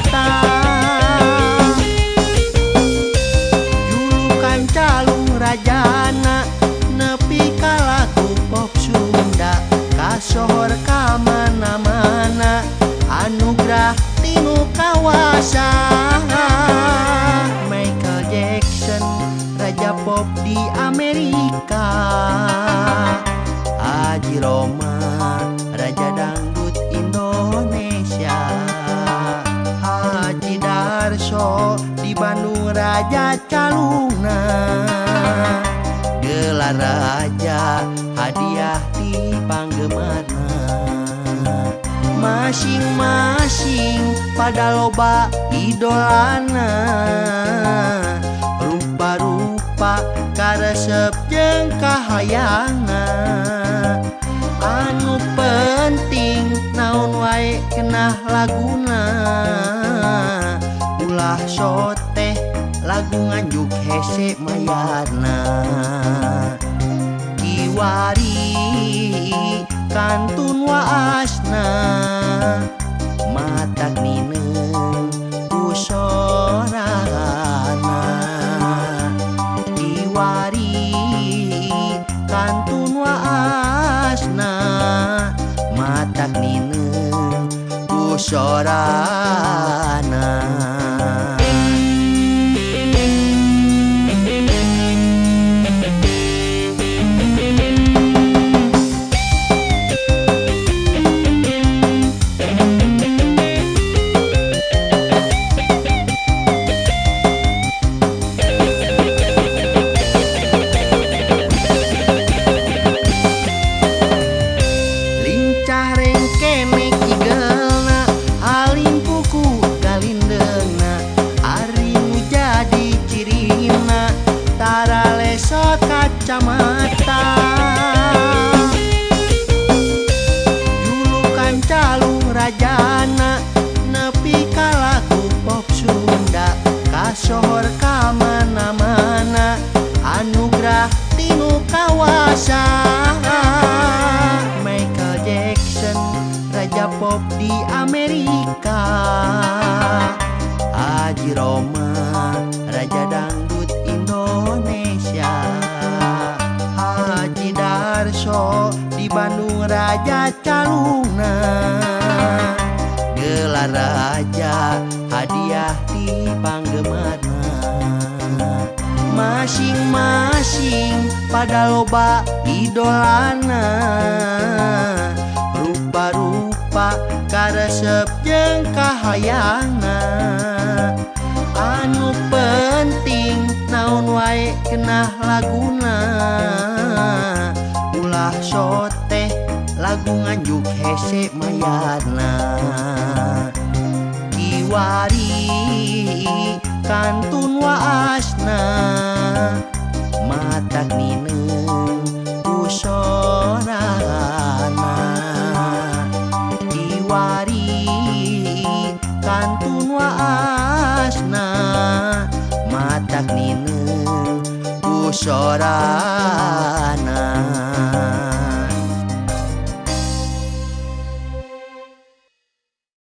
kacamata. Julukan calung rajana nepi ka lagu pop Sunda kasohor ka mana-mana anugrah tinu kawasa. Michael Jackson raja pop di Amerika, Haji Rhoma raja dangdut Indonesia, Haji Darso di Bandung raja calungna, gelar raja hadiah ti panggemarna. Masing-masing pada loba idolana, rupa-rupa karesep jeung kahayangna. Anu penting naon wae kenah laguna, ulah soteh lagu Nganjuk hese mayarna. Kiwari kantun waasna matak nineung ku sorana. Kiwari kantun waasna matak nineung ku sorana. Lincah rengkenek igelna halim kuku galindeungna, ari nu jadi cirina tara lesot kacamata. Julukan calung rajana nepi ka lagu pop Sunda kasohor ka mana-mana anugrah tinu kawasa. Michael Jackson raja pop di Amerika, Haji Rhoma raja dangdut Indonesia, Haji Darso di Bandung raja calungna, gelar raja hadiah ti panggemarna. Masing-masing pada loba idolana, rupa-rupa karesep jeung kahayangna. Anu penting naon wae kenah laguna, ulah soteh lagu Nganjuk hese mayarna. Kiwari kantun waasna matak nineung ku sorana. Kiwari kantun waasna matak nineung ku sorana.